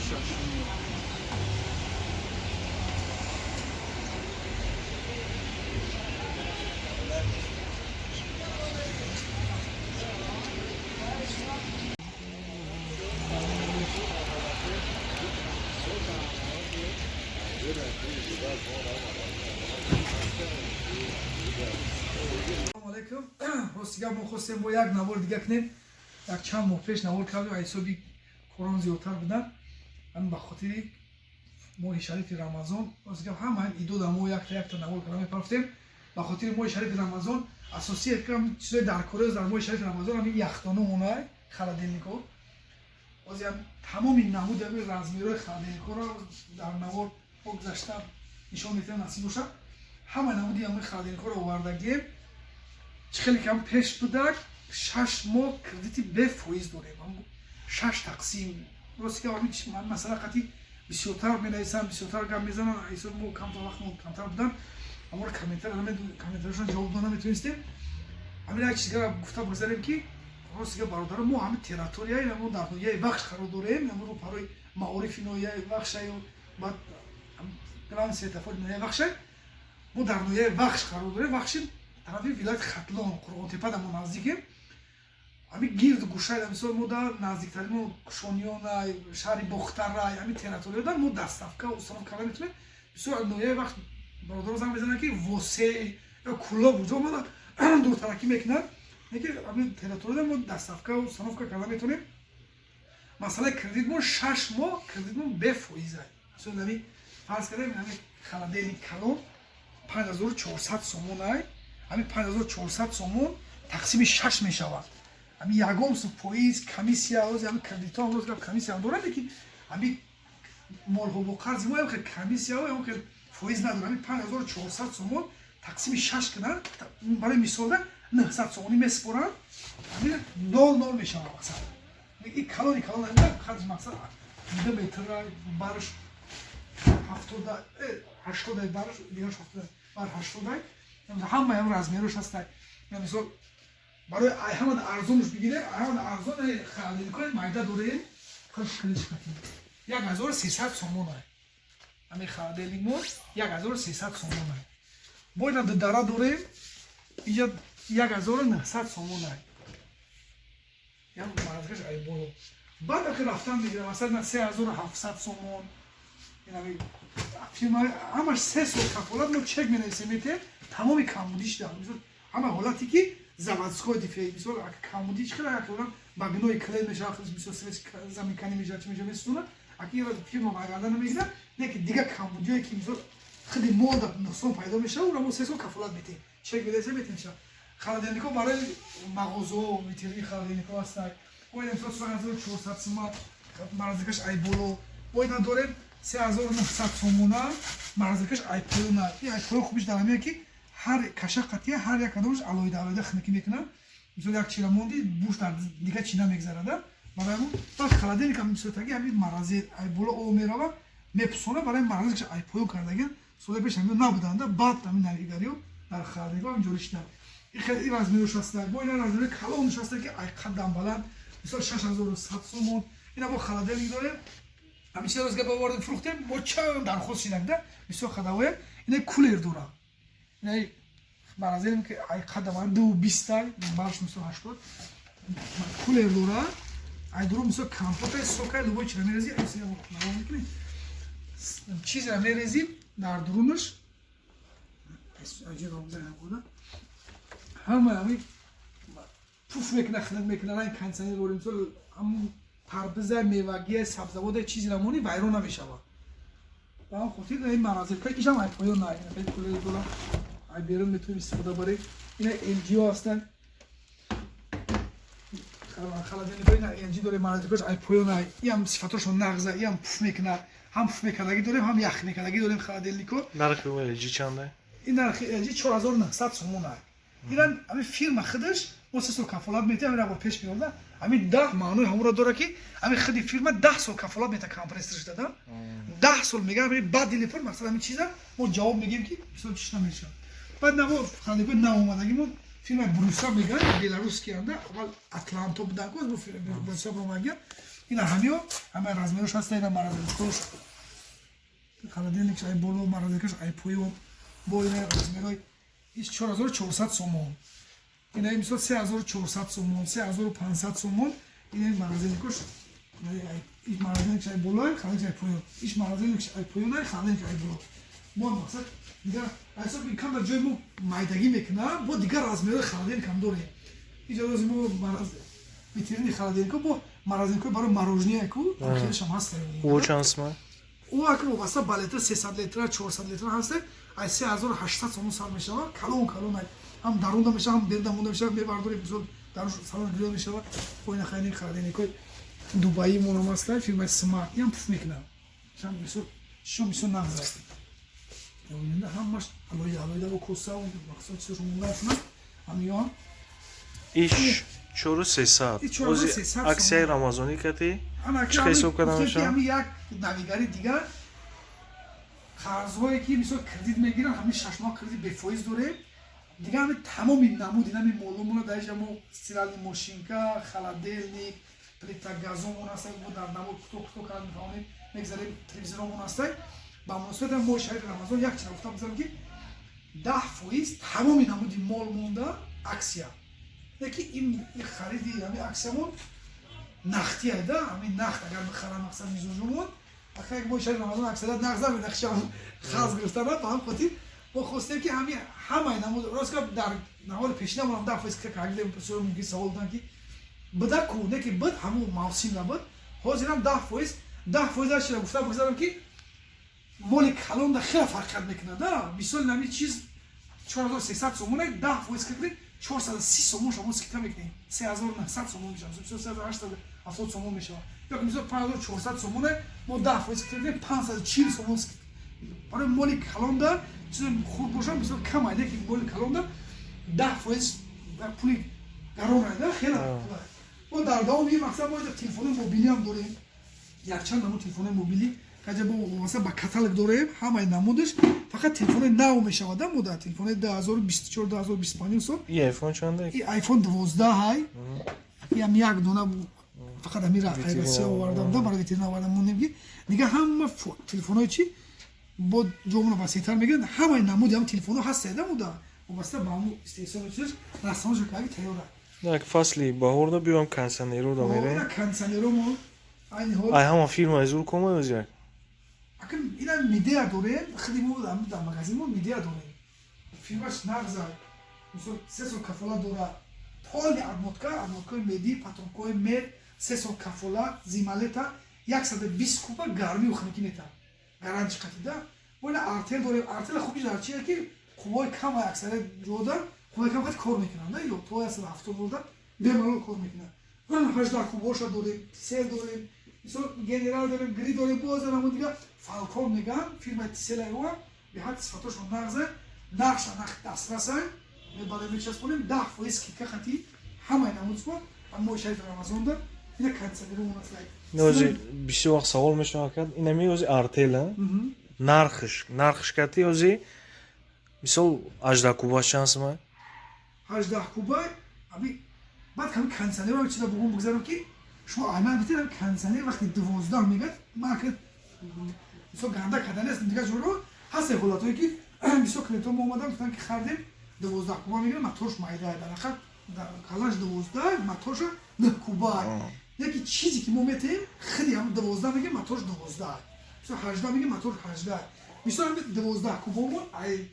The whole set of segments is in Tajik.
Салому алейкум. Ростига, мо хостем бо як навор дига кунем. Як чанд моҳ пеш навор кардем, ҳисоби корон зиёдтар будан. Ҳамин ба хотири моҳи шарифи Рамазон, ростига, ҳама идода мо якта якта навор карда мепарафтем. Ба хотири моҳи шарифи Рамазон асосии чизои даркорӣ дар моҳи шарифи Рамазон ҳамин яхдонумонай, холодильникҳо. Ҳозир тамоми намуди ҳамин размерҳои холодильникҳоро дар навор мо гузашта нишон метиҳем, насиб бошад. Ҳама намуди ҳамин холодильникҳоро овардагием. Чӣ хеле кам пеш будак, 6 моҳ кредити бефоиз дорем, шаш тақсим. Рости ки масъала қатъи бисёртар менависам, бисёртар гап мезанам, ҳисоб мо камтар, вақтмо камтар будан, аморо комментарияшон ҷавоб дода наметонистем. Ҳамин як чиз гуфта бигзарем, ки рости га, бародаро, мо ҳамин территорияи мо дар ноҳияи Вахш қарор дорем, ҳамин рӯпарои маорифи ноҳияи Вахшаю баъд главный светофори ноҳияи Вахшай. Мо дар ноҳияи Вахш қарор дорем, Вахши тарафи вилояти Хатлон, Қурғонтепа мо наздикем. Ҳамин гирду гӯшаи, мисол, мо дар наздиктарин мо Кушониёнай, шаҳри Бохтарай, ҳамин территорияда мо доставка, установка карда метавонем. Бисёр ноҳияи Вахш бародаро занг мезананд, ки Восе ё Кулоб куҷо омада дуртаракӣ мекунанд, лекин ҳамин территорияда мо доставка, установка карда метавонем. Масъалаи кредит мо, 6 моҳ кредит мо бефоиза. Мисол, ҳамин фарз кардем, ҳамин холодильник калон 5400 сомонай, ҳамин 5400 сомон тақсими шаш мешавад. Ҳамин ягон су фоиз, комиссия, ҳамин кредитҳо ҳам рост гап, комиссия ҳам дорад, лекин ҳамин молҳо бо қарзи мо ҳам хел комиссияҳо, ҳам хел фоиз надорад. Ҳамин 5400 сомон тақсими шаш кунанд, барои мисолда, 900 сомонӣ месупоранд, ҳамин нол нол мешавад. Мақсад, и калони калон хаҷ, мақсад, 2 метра барш, ҳафтода ҳаштодай барш, дигарш ҳафтода бар ҳаштодай, ҳамаи ҳам размерош ҳастай. Мисол, барои ҳама арзонш бигирем, ҳама арзон холодильникҳои майда дорем, 1300 сомонай. Ҳамин холодильник мо 1300 сомонай. Бо ина дудара дорем, инҷа 1900 сомонай, мазгаш ай боло. Баъд ахи рафтан мегирам, масалан, 3700 сомон. Фирма ҳамаш 3 сол кафолат, мо чек менависем, метем, тамоми камбудиш дар ҳама ҳолате ки заводской дефект, мисол, камбуди чӣ хел як одам ба бинои клей мешавад, мисол, свет замыкание мешавад, чӣ мешавад, месӯзонад, аки фирма баргарда намегирад. Не ки дигар камбудиое ки, мисол, худи мода нуқсон пайдо мешавад, ура мо 3 сол кафолат метем, чек менависем, метем. Шавад холодильникҳо барои мағозаҳо, витрини холодильникҳо ҳастанд. Мо ина, мисол, 3400 сума, морозилкаш ай боло. Мо ина дорем 3900 сомона, морозилкаш ай поёна. И ай поён хубиш дар ҳамине, ки ҳар каша қатия, ҳар як кадомаш алоҳида алоҳида хунукӣ мекунад. Мисол, як чира монди, буш дар дига чина мегзарада. Барои ҳамон баъд холодильник ҳам мисолтаги ҳамин морозил ай боло об мерава, мепусона. Барои морозилкаш ай поён кардагиан. Соли пеш ҳамин набуданда, баъд ҳамин навигариё дар холодильникҳо ҳамин ҷорӣ шиданд. И размерош ҳаста. Бо ина размерои калонш ҳаста, ки ай қаддам баланд, мисол, 6100 сомон. Ина бо холодильник дорем. Ҳамин чиза рост гап, овардем, фурӯхтем, бо чанд дархост шидагда бисёр хадавоя. Ина кулер дорам, ина морозилем, ки ай қадам ду бистай, барш, мисол, 80. Кулер дора, ай дуру, мисол, компотай, сокай, любой чира мерези, чизера мерези дар дурунаш. Ҳама ҳамин пуф мекуна, хунук мекуна. Ранг кондиционер дорем, мисол, ҳамун тарбиза, мевагия, сабзавода, чизера монӣ, вайрон намешавад. Ба ҳам хотир ин морозилка ишам ай поён на, кулер дора, ай берун метавонем истифода барем. Ина LG ҳастанд холодильникҳо. Ина LG дорем, морозилкаш ай поён ай. Иам сифатошон нағза, иам пуф мекуна, ҳам пуф мекардагӣ дорем, ҳам ях мекардагӣ дорем холодильникҳо. Нархи LG чанда? Ин нархи LG 4900 сомон ай. Иран ҳамин фирма худаш мо 3 сол кафолат метиҳам. Ҳамин бор пеш меорда, ҳамин 10 маънои ҳамонро дора, ки ҳамин худи фирма 10 сол кафолат мета, компрессорш дада 10 сол мегӯям. Баъд дили пур, мақсад, ҳамин чиза мо ҷавоб мегӯем, ки мисол, чиш намешавад. Баъд наво холодильникҳои навомадагӣ мо, фирмаи Бруса мегӯянд, беларусский анда, аввал Атланто будан, ко Бруса бомагиян. Ина ҳамиё, ҳама размерош ҳаста, ина морозилкош, холодильникш ай боло, морозилкаш ай поён. Бо ина размерои иш 4400 сомон. Ина мисол 3400 сомон, 3500 сомон. Ина морозилкош, иш морозилникш ай боло, холодильникш ай поён. Иш морозилникш ай поён, холодильник ай боло. Мо мақсад дигар ҳисоб ин камдар ҷои мо майдагӣ мекунам, бо дигар размерои холодильник ҳам дорем. Иҷа рози мо витрини холодильнико бо морозилкои барои мороженое ку хелешам ҳаст. Ӯ чанд сомон? Ӯ аки вобаста ба литр, 300 литра, 400 литра ҳаст, аз 3800 сомон сар мешавад. Калон калон, ҳам дарунда мешавад, ҳам берда монда мешавад, мебардорем, мисол дарун салон гирё мешавад. Ина хайни холодильникои дубаи монам ҳаста, фирмаи Смарт, ям пуф мекунам. Шам бисёр шо бисёр нағз аст. Ҳамаш алоҳида алоҳида бо коса, мақсад чизошо монда шунад ҳамиён. Иш 4300. Ози аксияи рамазонӣ кати чӣ ҳисоб карда мешавад? Ҳами як навигари дигар, қарзҳое ки мисол кредит мегиранд, ҳамин 6 моҳ кредит бефоиз дорем. Дигар ҳами тамоми намуди нами молумона дар иҷа мо стиральный машинка, холодильник, плита газомон ҳаста, мо дар намуд кӯтоҳ кӯтоҳ карда мефаҳмонем, мегзарем. Телевизоромон ҳаста. Ба муносибати моҳи шарифи Рамазон як чиза гуфта бизарам, ки 10% тамоми намуди мол монда аксия. Леки ин хариди ҳами аксиямон нахтия да, ҳамин нахт агар бихарам, мақсад мизоҷумон ака як моҳи шарифи Рамазон аксарият нақд намедахшам қарз гирифтана. Ба ҳам хотир мо хостем, ки ҳами ҳамаи намуд, рост гап, дар навори пешинамонам 10% кардем. Бисёр мумкин савол доданд, ки буда ку, не ки буд, ҳамун мавсим набуд. Ҳозирам 10%, 10% ашира гуфта бигзарам, ки моли калонда хеле фарқият мекунад да. Мисоли нами чиз 4300 сомона, 10% кардем, 430 сомон шумо скидка мекунем, 3900 сомон мешавад, мисол 3870 сомон мешавад. Ё мисол 5400 сомона, мо 10% скидка мекунем, 540 сомон скидка. Барои моли калонда чизи хурд бошад, мисол кам айда, ки моли калонда 10% пули гарон айда, хеле. Мо дар давоми ин мақсад мо телефони мобилиам дорем, якчанд намуд телефони мобилӣ каҷа бо вобаста ба каталог дорем, ҳамаи намудаш. Фақат телефони нав мешавад мода, телефони 2024, 2025 сол. И айфон чанда? И айфон 12 ҳай, ям як дона фақат амира Россия овардам да, барои витрина овардам, мондем, ки дига ҳама телефонҳои чи бо ҷомона васеътар мегиранд. Ҳамаи намуди ҳам телефонҳо ҳастае да, муда вобаста ба ҳамун истеҳсоли чизаш расмошо карди тайёра. Як фасли баҳорда биём, кондиционеро да мерем. Кондиционеро мо айни ҳол Ай ҳама фирма зур кома оз як. Акн ина Мидея дорем, худи мо дар магазин мо Мидея дорем, фирмаш нағза, мисол 3 сол кафолат дорад, полный обмотка, обмоткаи меди, патрубкои мед, 3 сол кафолат, зима-лето 120 куба гармию хунукӣ метавад, гарантиш қатида. Мо ина Артел дорем. Артела хубиш дар чие, ки қувваи кама, аксарият ҷода қувваи кам қати кор мекунанд, ё то 170 волта бемалол кор мекунанд. 18 кубоша дорем, Тисел дорем, мисол Генерал дорем, Гри дорем, боз намуд дига Фалкон меган, фирмаи Тисел айва беҳад сифатошон нағза, нархша нах дастраса, мебалем, мечаспонем 10% скидка хати ҳамаи намуд спо моҳи шарифи Рамазонда. Ина кондиционеро аст. Ози бисёр вақт савол мешавад, инами ози Артел нархш кати ози мисол 18 куба чанд сумай? 18 куба ами баъд ками кондиционеро чиза бугум бигзарам, ки шумо айман битед. Кондиционер вақти 12 мегӯяд, ман мисол ганда карданест, дигар ҷоро ҳаст ҳолатҳое, ки бисёр клиентҳо мо омадан, гуфтанд, ки хардем, 12 куба мегирем, моторш майда, дар ҳақиқат калаш 12, моторша 9 куба. Яки чизе ки мо метаҳем, хиди ҳам 12 мегирем, моторш 12, мисол 18 мегирем, моторш 18. Мисол ҳами 12 кубомон ай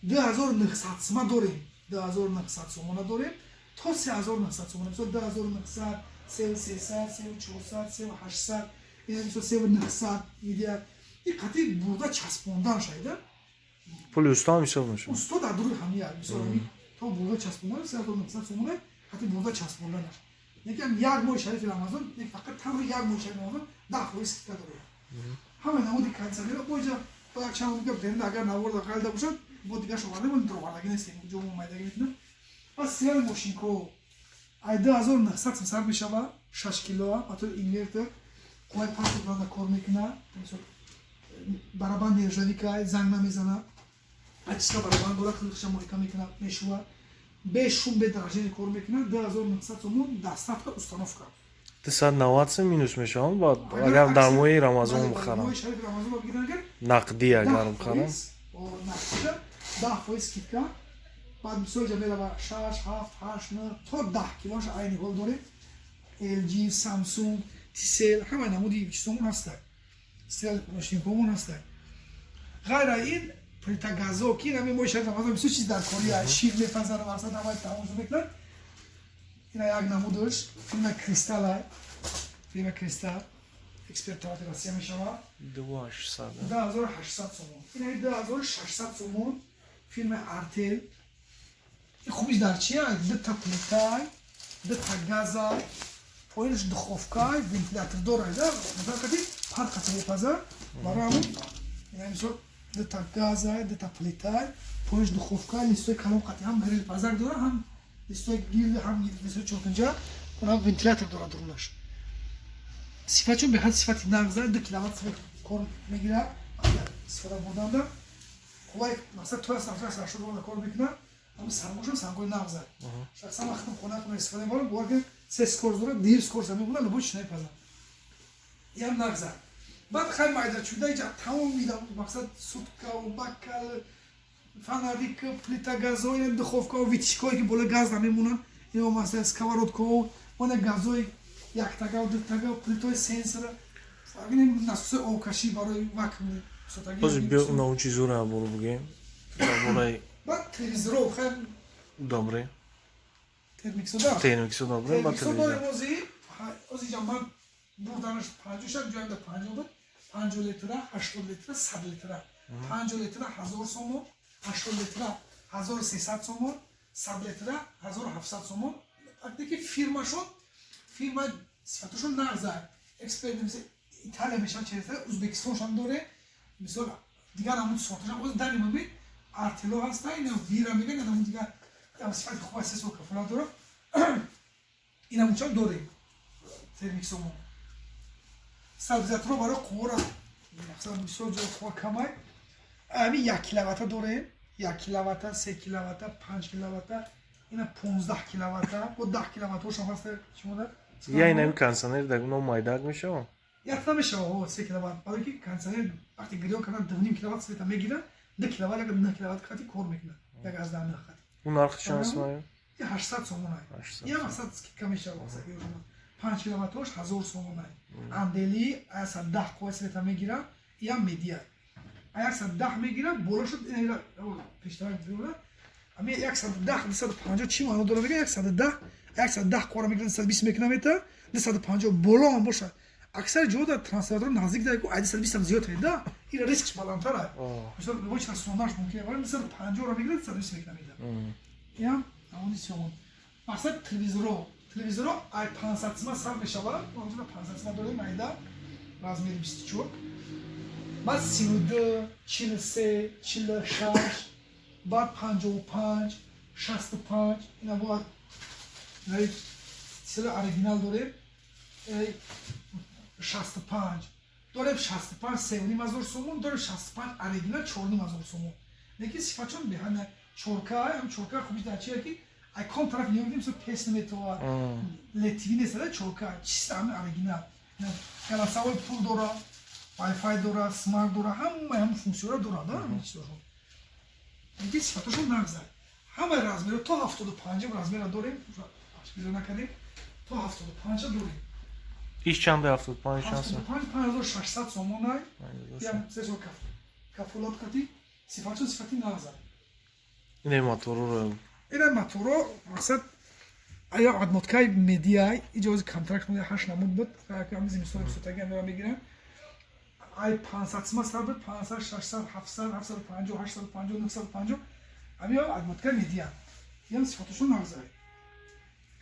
2900 сима дорем, 2900 сомона дорем то 3900 сомона, мисол 2900, 3300, 3400, 3800, мисол 3900 медиҳад. И қатъи бурда часпондан шайда. Пули усто ҳам ҳисоб мешавад. Усто дар дуруи ҳамия, мисол то бурда часпондан 3900 сомона, қатъи бурда часпонданаш. Лекин як моҳи шарифи Рамазон, фақат танҳо як моҳи шарифи Рамазон 10% скидка дорем ҳамаи намуди кондиционерро. Бо иҷа бо як чанд гап деринда, агар наворда қалда бошад, бо дигар шовардем, дровардагӣ нестем, ҷомо майдагӣ метунам. Пас стиральный машинко ай 2900 сар мешава, 6 килоа, мотор инвертор, қувваи 5 ватта кор мекунад, барабан нержавейка, занг намезана, очистка барабан дора, худша мойка мекунад, мешува, бе шум, бе дрожание кор мекунад. 2900 сомон, доставка, установка. 290 сум минус мешаванд, баъд агар дар моҳи Рамазон бихарам. Моҳи шарифи Рамазон бигиран, агар Нақдӣ агар бихарам. Нақдида 10% скидка. Баъд мисол ҷа мерава 6, 7, 8, 9 то 10 килоша айни ҳол дорем. LG, Samsung, Tcell, ҳамаи намуди чизомон ҳастак, стиральный машинкомон ҳастак. Ғайр аз ин, плита газо, ки ин ҳамин моҳи шарифи Рамазон бисёр чиз дар кория, шир мепазанд, мақсад ҳамаи тамошо мекунанд. Ина як намудаш фирма Кристалл, фирма Кристалл, эксперт тарафи Россия мешавад. 2800. 2800 сомон. Ина 2600 сомон фирма Артел. Ин хубиш дар чия? Дута плитай, дута газай, поинаш духовкай, вентилятор дорад, да, масалан, кати парқати мепаза. Барои ҳамон ина мисол дута газай, дута плитай, поинаш духовкай, листои калон қати, ҳам грил пазак дора, ҳам листои гирд, ҳам листои чоркунҷа, онам вентилятор дорад дурунаш. Сифатчон беҳад сифати нағза, 2 киловатт свет кор мегирад. Истифода бурданда қувваи, масалан, то 70 80 кор мекунад. Ҳам сангошам сангои нағза. Шахсан вақтам хона кунам, истифода мебарам, бовар кунед, се скорость дорад, дир скорость мемонад, любой чиз мепазам. Ям нағза. Баъд хай майдачуда иҷа тамом мидам, мақсад, суткаву бакал, фонарик, плита газо, ина духовкао, вытяжкое, ки болои газ намемонанд, ино масалан сковородкао, она газои яктага, дутага, плитои сенсора, насосои обкашӣ барои вакуумный. Ҳозир биё, уна чизура буру бугем. Дар бораи Баъд телевизоро хай. Добре. Термиксода. Термиксо, добре, ба Термиксо телевизор. дорем. Ози ҷа ман бурданаш 50 шад, ҷоям 50 буд. 50 литра, 80 литра, 100 литра. 50 литра 1000 сомон, 80 литра 1300 сомон, 100 литра 1700 сомон. Вақте ки фирмашон, фирма сифаташон нағза, эксперт Италия мешавад, через Узбекистоншам доре, мисол, дигар ҳамун сорташам. Ози дар имами Артело ҳаста, ина Вира меган, ҳамун дигар сифати хуб, 3 сол кафолат дорад. Инамучам дорем термиксомон. Стабилизаторо барои қуввара, мақсад, бисёр ҷо қувва камай. Ами 1 киловатта дорем, 1 киловатта, 3 киловатта, 5 киловатта, ина 15 киловатта, бо 10 киловаттҳошам ҳаста. Чӣ модар? Я инами кондиционер дар уно майдак мешавад? Якта мешава, 3 киловатт, барои ки кондиционер вақти гирён кардан 2,5 киловатт света мегирад, 2 киловатт, як 9 киловатт хати кор мекунад, 1,9 хати. У нархи чанд аст? И 800 сомонай. Я, мақсад, скидка мешава. 5 киловаттҳош 1000 сомонай. Андели 110 қувваи света мегирад, ям медиа 110 мегирад, боло шуд пештара. Ами 110, 250 чӣ маъно дора? Мега 110, 110 қуввара мегирад, 220 мекунад, мета 250 боло ҳам бошад. Аксари ҷо дар трансформатор наздик дар ай 220 ҳам зиёд да, ира рискш баландтар. Мисол, любой чиз расонаш мумкин, вале 250 ро мегирад, 220 мекунад, мета ям амони сиёмон. Мақсад, телевизоро ай 500 сима сар мешавад. Онҷо 500 сима дорем, майда, размери 24, баъд 32, 43, 46, баъд 55, 65. Ина бояд сила оригинал дорем, 65 дорем, 65 3500 сомон дорем, 65 оригинал 4500 сомон. Лекин сифатшон беҳана, чорка ҳам чорка. Хубиш дар чия, ки ай ком тараф нигоҳ кунем, мисол, пес наметовад, летиви нест, чорка чиста, ҳами оригинал. Голосовой пульт дора, вайфай дора, смарт дора, ҳамаи ҳам функсияро дора, да, ҳамин чизошон. Лекин сифаташон нағза. Ҳамаи размеро то 75 размера дорем, бизо накардем, то 75 дорем. Иш чанде, 75 чанд? 75 5600 сомонай. Ям 3 сол кафолат кати, сифатшон сифати нағза. Ина моторро. Ина моторо, мақсад, ая обмоткаи медиай иҷози контракт мода ҳашт намуд буд. Ҳами зимистони бисотаги амера мегирам. Ай 500 сима сар буд, 500, 600, 700, 750, 850, 950. Ами обмоткаи медиа ям сифаташон нағзай.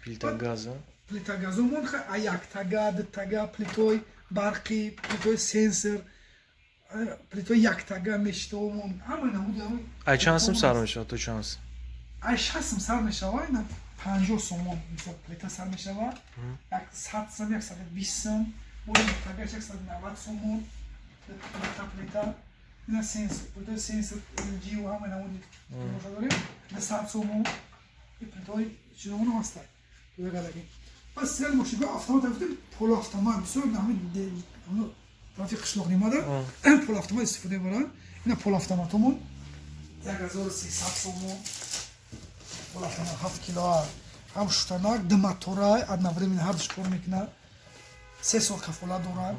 Плита газа. Плита газомон ай яктага, дутага, плитои барқӣ, плитои сенсор, плитои яктага мештомон, ҳамаи намуди. Ай чанд сум сар мешавад то чанд сум? Ай 60 сум сар мешава. Ина 50 сомон, мисол, плита сар мешава, 100 сум, 120 сум, бои тагаш 190 сомон плита. Плита ина сенсор, плитои сенсор LG ва ҳамаи намуди боша дорем, 100 сомон. И плитои чизомон ҳастад. Баъд стиральный мошинка автомат гуфтем, полуавтомат бисёр ҳамин тарафи қишлоқ нимада полуавтомат истифода мебаранд. Ина полуавтоматомон 1300 сомон. Полуавтомат 7 кило, ҳам шутанак, ду мотора одновременно ҳардуш кор мекунад, 3 сол кафолат дорад.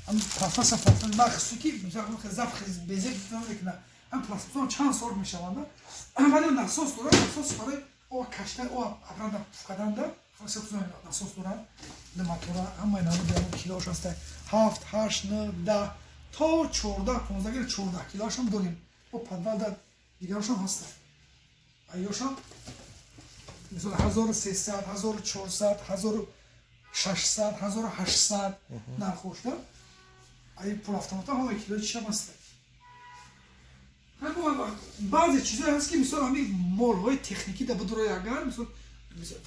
Ҳам пластмасса, пластмасса махсуси, ки запах безеб мекунад. Ҳам пластмасса чанд сол мешаванд, вале насос дорад, насос барои об кашидан, об обратно пуф карданда насос дорад. Ду мотора, ҳамаи намуди килош ҳаста: 7, 8, 9, 10 то 14, 15 кило, 14 килоашам дорем. Бо подвалда дигарошам ҳаста. Айёшам мисол 1300, 1400, 1600, 1800 нархошда. Ай полуавтомата ҳамаи килои чишам ҳаста. Баъзе чизое ҳаст, ки мисол ҳамин молҳои техникӣ да бидурои, агар мисол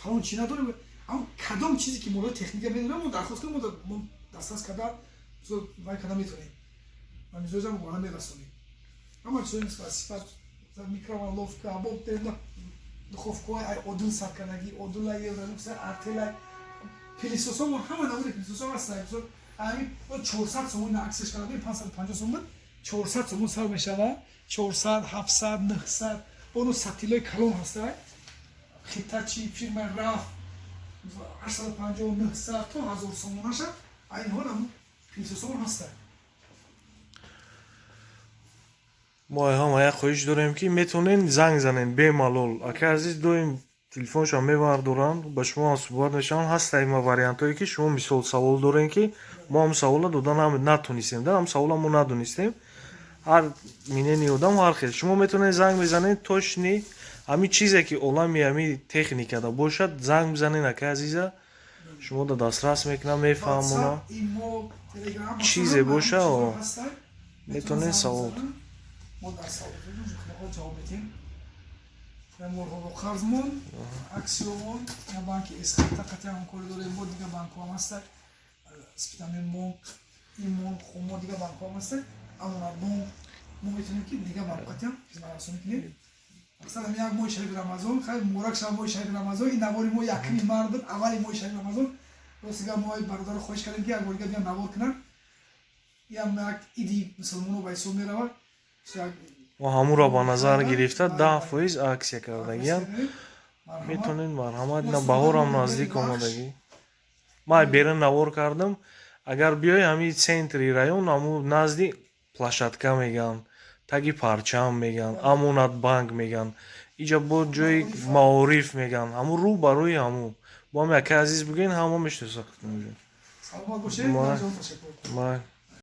фалон чи надорем, ам кадом чизе ки молҳои техника медорем, мо дархост кунем, мо дастрас карда, мисол вай карда метавонем ва мизоҷам оварда мерасонем. Ҳама чизои сифат, микроволновка, бо духовкаҳои ай Одил саркардагӣ, Одила, Евролюкс, Артела, пылесосомон, ҳама намуди пылесосом ҳаста. Мисол ҳамин 400 сомон аксияш карда, 550 сомон буд, 400 сомон сар мешавад: 400, 700, 900. Бону сатилои калон ҳаста, Хитачи, фирмаи Раф, 850, 900 то 1000 сомонаша. Айни ҳол ҳам пылесосомон ҳаста. Мо ҳама як хоҳиш дорем, ки метавонен занг занен бемалол. Ака азиз доим телефоншон мебардоранд, ба шумо ҳам суҳбат мешаванд. Ҳаста има вариантҳое, ки шумо мисол савол дорем, ки мо ҳам савола дода натонистем, да ҳам савола мо надонистем. Ҳар мнение одам ҳар хел. Шумо метавонед занг бизанед, точный ҳамин чизе, ки олами ҳамин техникада бошад, занг бизанед ака азиза, шумо да дастрас мекунам, мефаҳмона. Чизе боша, метавонед савол. Мо дар саволҳо ҷавоб медиҳем. Молҳоро қарзмон, аксиёмон, банки Эсхата қатъи ҳамкорӣ дорем, бо дигар банкҳо ҳам ҳастак, Спитамен бонк, Имон, Хумо, дигар банкҳо ҳам ҳастак, Амонатбонк. Мо метавонем, ки дигар банк қатъиам хизматрасонӣ кунем. Мақсад ҳам як моҳи шарифи Рамазон, хайр, муборак шава моҳи шарифи Рамазон. Ин навори мо якми март буд, аввали моҳи шарифи Рамазон. Ростига мо бародаро хоҳиш кардем, ки як бор дига биям навор кунам. Ям як иди мусулмоно ба ҳисоб меравад. Мо ҳамуро ба назар гирифта 10% аксия кардагиям. Метавонед, марҳамат. На баҳорам наздик омадагӣ. Ман берун навор кардам. Агар биёй ҳамин центри район, ҳаму назди площадка мегӯянд, таги парчам мегӯянд, Амонатбанк мегӯянд, иҷа бо ҷои маориф мегӯянд, ҳамун рӯ ба рӯи ҳамун. Бо ҳам яка азиз бигӯен, ҳама мешиносад. Саломат бошед.